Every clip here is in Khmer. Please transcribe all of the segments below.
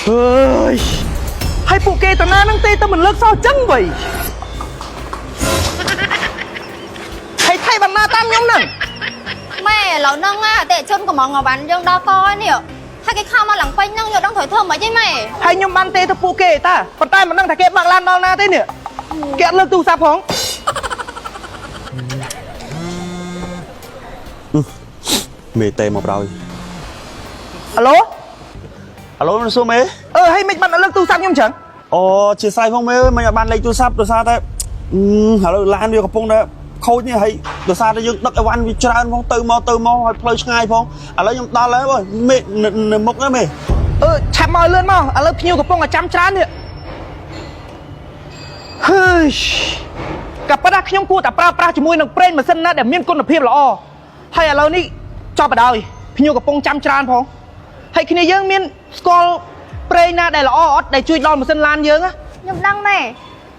អើយហើយពួកគេតាណាហ្នឹងទេទៅមិនលើកសោះចឹងវៃហើយថៃបណ្ណាតាមខ្ញុំហ្នឹង ម៉ែឥឡូវហ្នឹងអតិថិជនកំងអវ៉ាន់យើងដល់កហើយនេះហើយគេខំមកឡើងពេញហ្នឹងយកដឹងត្រូវធ្វើមិនហីម៉ែ ហើយខ្ញុំបានទេទៅពួកគេតាប៉ុន្តែមិនដឹងថាគេបើកឡានដល់ណាទេនេះគេអត់លើកទូរស័ព្ទផង មេតេមកប្រោយ អាឡូ អាឡូមិនសួរមេ អឺហើយមិនបានលើកទូរស័ព្ទខ្ញុំចឹង អូជាស្រ័យផងមេអើយមិនឲ្យបានលេខទូរស័ព្ទដោយសារតែអឺឥឡូវឡានវាកំពុងតែខូចនេះហើយដោយសារតែយើងដឹកអីវ៉ាន់វាច្រើនផងទៅមកទៅមកហើយផ្លូវឆ្ងាយផងឥឡូវខ្ញុំដល់ហើយបងមេនៅមុខហ្នឹងមេ អឺឆាប់មកលឿនមកឥឡូវភ្ញៀវកំពុងតែចាំច្រើននេះហើយក៏ប៉ុន្តែខ្ញុំគួរតែប្រើប្រាស់ជាមួយនឹងប្រេងម៉ាស៊ីនណាដែលមានគុណភាពល្អហើយឥឡូវនេះចប់បណ្ដោយភ្ញៀវកំពុងចាំច្រើនផងហើយគ្នាយើងមានស្គាល់ប្រេងណាដែលល្អអត់ដែលជួយដល់ម៉ាស៊ីនឡានយើងណា ខ្ញុំដឹងម៉ែ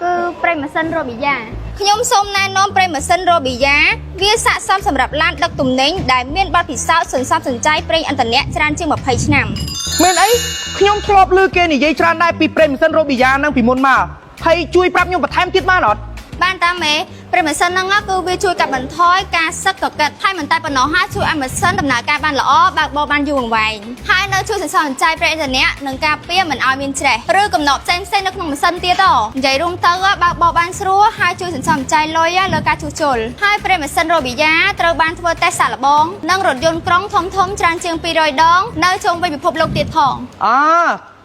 គឺប្រេងម៉ាស៊ីនរ៉ូប៊ីយ៉ា ខ្ញុំសូមណែនាំប្រេងម៉ាស៊ីនរ៉ូប៊ីយ៉ាវាស័ក្តិសមសម្រាប់ឡានដឹកទំនិញដែលមានបទពិសោធន៍សន្សំសំចៃប្រេងឥន្ធនៈច្រើនជាង20ឆ្នាំ មែនអីខ្ញុំធ្លាប់ឮគេនិយាយច្រើនដែរពីប្រេងម៉ាស៊ីនរ៉ូប៊ីយ៉ាហ្នឹងពីមុនមកហើយជួយប្រាប់ខ្ញុំបន្ថែមទៀតបានអត់ បានតាមមេប្រេងម៉ាស៊ីនហ្នឹងគឺវាជួយកាត់បន្ថយការសឹកកកិតហើយមិនតែប៉ុណ្ណោះហើយជួយឲ្យម៉ាស៊ីនដំណើរការបានល្អបើកបរបានយូរអង្វែងហើយនៅជួយសន្សំសំចៃប្រេងឥន្ធនៈនិងការពារមិនឲ្យមានច្រេះឬកំណកផ្សេងផ្សេងៗនៅក្នុងម៉ាស៊ីនទៀតនិយាយរួមទៅបើកបរបានស្រួលហើយជួយសន្សំសំចៃលុយលើការជួសជុលហើយប្រេងម៉ាស៊ីនរ៉ូប៊ីយ៉ាត្រូវបានធ្វើតេស្តសាកល្បងនិងរថយន្តក្រុងធំៗច្រើនជាង200ដងនៅជុំវិញពិភពលោកទៀតផង អា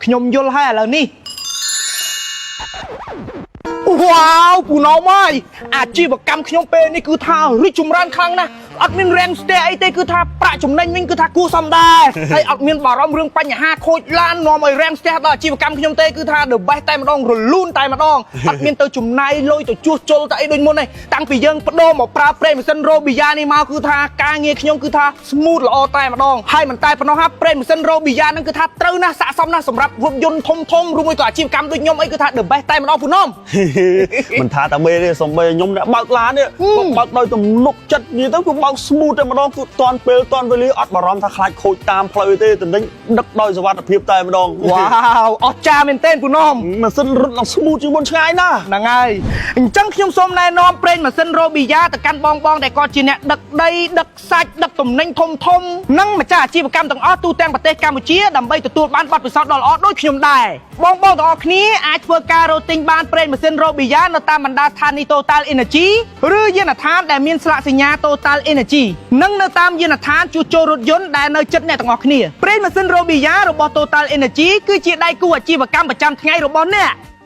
ខ្ញុំយល់ហើយឥឡូវនេះវ៉ាវពូណោមហើយអាជីវកម្មខ្ញុំពេលនេះគឺថារីកចម្រើនខ្លាំងណាស់អត់មានរាំងស្ទះអីទេគឺថាប្រាក់ចំណេញវិញគឺថាគួរសមដែរហើយអត់មានបារម្ភរឿងបញ្ហាខូចឡាននាំឲ្យរាំងស្ទះដល់អាជីវកម្មខ្ញុំទេគឺថា the best តែម្ដងរលូនតែម្ដងអត់មានទៅចំណាយលុយទៅជួសជុលទៅអីដូចមុនទេតាំងពីយើងបដូរមកប្រើប្រេងម៉ាស៊ីនរ៉ូប៊ីយ៉ានេះមកគឺថាការងារខ្ញុំគឺថា smooth ល្អតែម្ដងហើយមិនតែប៉ុណ្ណោះហាប្រេងម៉ាស៊ីនរ៉ូប៊ីយ៉ាហ្នឹងគឺថាត្រូវណាស់ស័ក្តិសមណាស់សម្រាប់រថយន្តធំធំឬមួយក៏អាជីវកម្មដូចខ្ញុំអីគឺថា the best តែម្ដងពូណំ មិនថាតែមេទេសំបីខ្ញុំអ្នកបើកឡាននេះក៏បើកដោយទំនុកចិត្តនិយាយទៅគឺបើក smooth តែម្ដងគឺតាន់ពេលតាន់វេលាអត់បារម្ភថាខ្លាចខូចតាមផ្លូវទេតំណែងដឹកដោយសុវត្ថិភាពតែម្ដង វ៉ាវអស្ចារ្យមែនទែនពូណំ ម៉ាស៊ីនរត់ឡើង smooth ជាងមុនឆ្ងាយណាស់ ហ្នឹងហើយអញ្ចឹងខ្ញុំសូមណែនាំប្រេងម៉ាស៊ីនរ៉ូប៊ីយ៉ាទៅកាន់បងបងដែលគាត់ជាអ្នកដឹកដីដឹកសាច់ដឹកទំនិញធំធំនិងម្ចាស់អាជីវកម្មទាំងអស់ទូទាំងប្រទេសកម្ពុជាដើម្បីទទួលបានបទពិសោធន៍ដ៏ល្អដូចខ្ញុំដែរបងបងទាំងអស់គ្នាអាចធ្វើការរកទិញបានប្រេងម៉ាស៊ីនរ៉ូប៊ីយ៉ានៅតាមបណ្ដាស្ថានីយ៍ Total Energy ឬយានដ្ឋានដែលមានស្លាកសញ្ញា Total Energy និងនៅតាមយានដ្ឋានជួសជុលរថយន្តដែលនៅជិតអ្នកទាំងអស់គ្នាប្រេងម៉ាស៊ីនរ៉ូប៊ីយ៉ារបស់ Total Energy គឺជាដៃគូអាជីវកម្មប្រចាំថ្ងៃរបស់អ្នក។